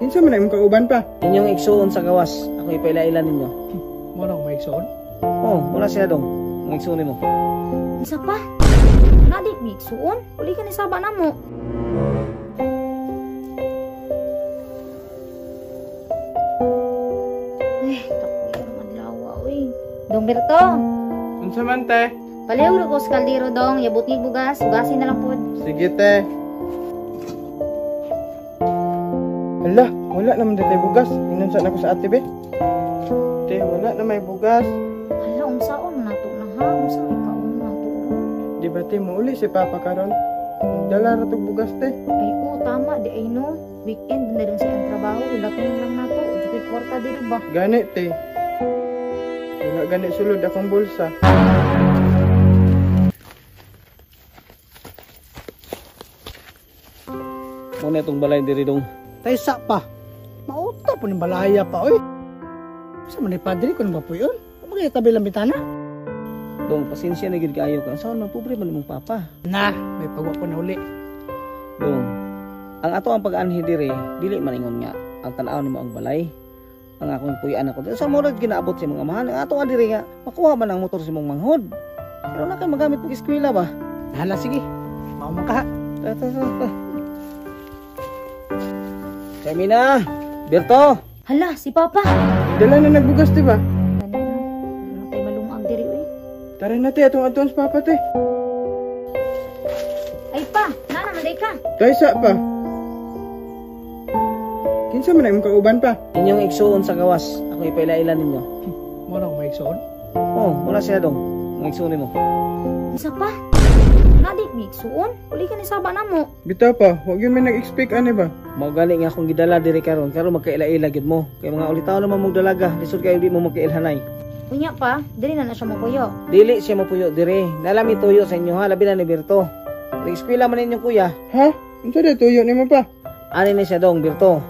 Kinsa man ang imong kauban pa? Inyong igsuon sa gawas, ako ipaila-ila ninyo. Mo na akong maigsoon. Oh, wala siya dong. Ang igsuon nimo. Unsa pa? Nadik mi igsuon? Uli ka ni saba namo. Eh, kapoy ang adlaw, oy. Dong Berto, Unsa man te? palihog ra ko sa kaldero dong, yabot ni bugas, bugasin na lang pod. Sige te. Hala, wala naman dito bugas. Inunsa na ko sa ate be. Te, wala na may bugas. Hala, unsaon na nato na ha? Unsa may kaon nato ron? Di ba te, mauli si Papa karon? Nagdala ra tog bugas te. Ay, oo, tama, di ay no. Weekend na rin siya ang trabaho, wala ko lang nato. Ujukoy kwarta diri ba? Gani te. Wala gani sulod akong bulsa. Mo na itong balay diri dong. Taysa pa. Mauta po ng balaya pa, oy. Sa man ni padre ko nang bapuyon. Bakit tabi lang bitana? Dong, pasensya na gid kaayo ka. Saan man pobre man imong papa. Na, may pagwa ko na uli. Dong, ang ato ang pag-anhi diri, dili man ingon nga ang tan-aw nimo ang balay. Ang akong puy-an ako. Sa murag ginaabot sa imong amahan, ang ato diri nga makuha man ang motor sa imong manghod. Pero na kay magamit pag eskwela ba? Hala, sige. Mao man ka. Ta ta ta. Ta. Semina, Berto, Hala, si Papa. Dala na nagbugas te ba? Gani na. Wala na tayo malungag diri oy. Tara na te, atong atuan sa Papa te. Ay pa, nana man day ka. Taysa pa. Kinsa man ang imong kauban pa? Inyong igsuon sa gawas, ako ipaila-ila ninyo. Mo na akong maigsoon. Oh, wala siya dong. Ang igsuon nimo. Unsa pa? Nadik mi igsuon? Uli ka ni saba namo. Bitaw pa, wag yun may nag-expect ani ba? Mao gani nga akong gidala diri karon, karon magkaila-ila gyud mo. Kay mga ulitaw naman mong dalaga, lisod kayo di mo magkailhanay. Unya pa, diri na na siya mopuyo. Dili siya mopuyo diri. Nalami tuyo sa inyo ha, labi na ni Berto. Nag-eskwela man ninyo kuya. Ha? Unsa day tuyo nimo pa? Ani ni siya dong Berto.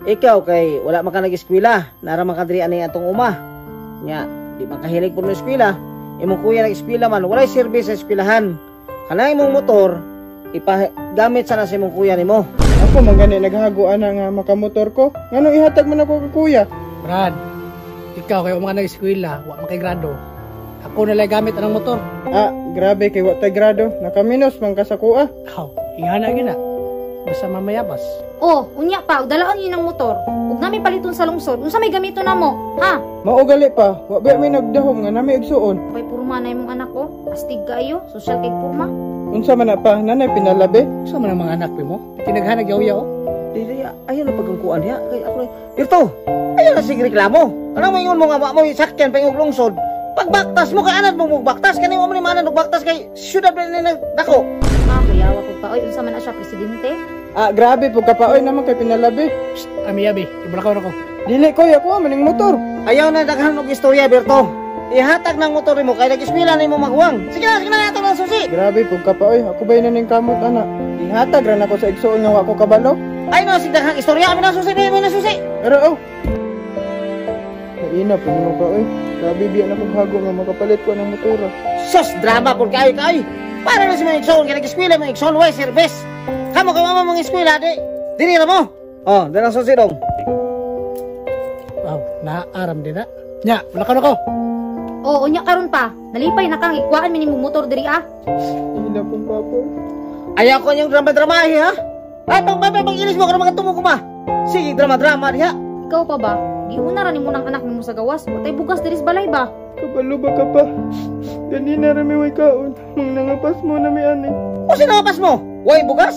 Ikaw kay wala man ka nag-eskwela, nara man ka diri ani atong uma. Nya, di man kahilig pud mo eskwela. Imong kuya nag-eskwela man, walay service sa eskwelahan. Kanang imong motor ipagamit sana sa imong kuya nimo. Ako man gani naghago ana nga makamotor ko. Nganong ihatag man ako kay kuya? Brad, ikaw kay mga nag-eskwela, wa man kay grado. Ako na lang gamit anang motor. Ah, grabe kay wa tay grado. Nakaminos man ka sa kuha. Aw, ingana gina. Basta mamayabas. Oh, unya pa, dalaon yun ang motor. Ug nami paliton sa lungsod. Unsa may gamito namo? Ha? Mao gali pa, wa ba may nagdahom nga nami igsuon. Pay purma na imong anak ko. Astig kayo, sosyal kay purma. Unsa man na pa, nanay pinalabi? Sa man ang mga anak mo? Kinaghanag yaw oh. Dili, ayaw na pagkangkuan niya. Kay ako na, Berto, ayaw na sige reklamo. Kanang maingon mo nga, wa mo sakyan pa yung lungsod. Pagbaktas mo, kay anad mo magbaktas. Kani mo man ni maanad magbaktas kay syudad na ni nagdako. Ah, kuyawa ko pa. Oy, unsa man na siya presidente? Ah, grabe pug kapaoy naman kay pinalabi. Psst, ami abi, ibulakaw na ko. Dili koy, ako man ning motor. Ayaw na daghan og istorya, Berto. Ihatag ng motor nimo kay nag-eskwela na imong maguwang. Sige na ato ng susi. Grabe pug kapaoy, ako bay na ning kamot ana. Ihatag ra nako sa igsuon nga wa ko kabalo. Ay no, sige daghang istorya, ami na susi, ami na susi. Pero oh. Naina po nimo pa oy. Grabe biya na kog hago nga makapalit ko ng motor. Sus, drama pud kaayo kay. Para na si mga igsoon kay nag-eskwela mga igsoon way service. Kamo kay mama mga eskwela di. Dili ra mo. Oh, dala susi dong. Aw, naaram din na. Nya, bulakaw na ko. Oh, unya karon pa. Nalipay na kang ikuhaan mi nimong motor diri ah. Ina pong papa. Ayaw ko niyang drama-dramahi ha. Atong babay pag-ilis mo karon mga tumo ko ma. Sige drama-drama diha. Ikaw pa ba? Giuna ra nimo nang anak nimo sa gawas. Watay bugas diri sa balay ba? Kabalo ba ka pa? Ganina ra mi way kaon. Mang nangapas mo na mi ani. O sino mo? Way bugas?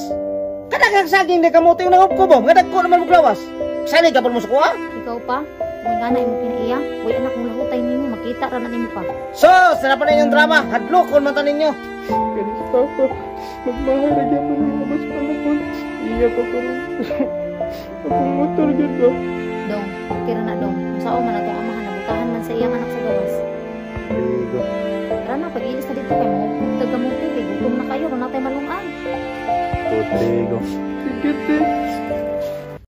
Kadaghang saging di kamote yung nangop ko mo. Nga dagko naman mo glawas. Sali ka po mo sa kuha? Ikaw pa? Way nga na imong kinaiya. Way anak mong lahutay nimo makita ra na nimo pa. So, sarapan na inyong drama. Hadlokon man ta ninyo. Kani si papa. Magmahal ra gyapon mi abas panahon. Iya pa karon. Akong motor gyud ba? Dong, kira na dong. Unsaon man atong amahan nabutahan man sa iyang anak sa gawas. Ligo. Tara na, pag-ilis na dito kay mangupog tag kamote kay gutom na kayo kung natay malungan. Rodrigo. Sige te.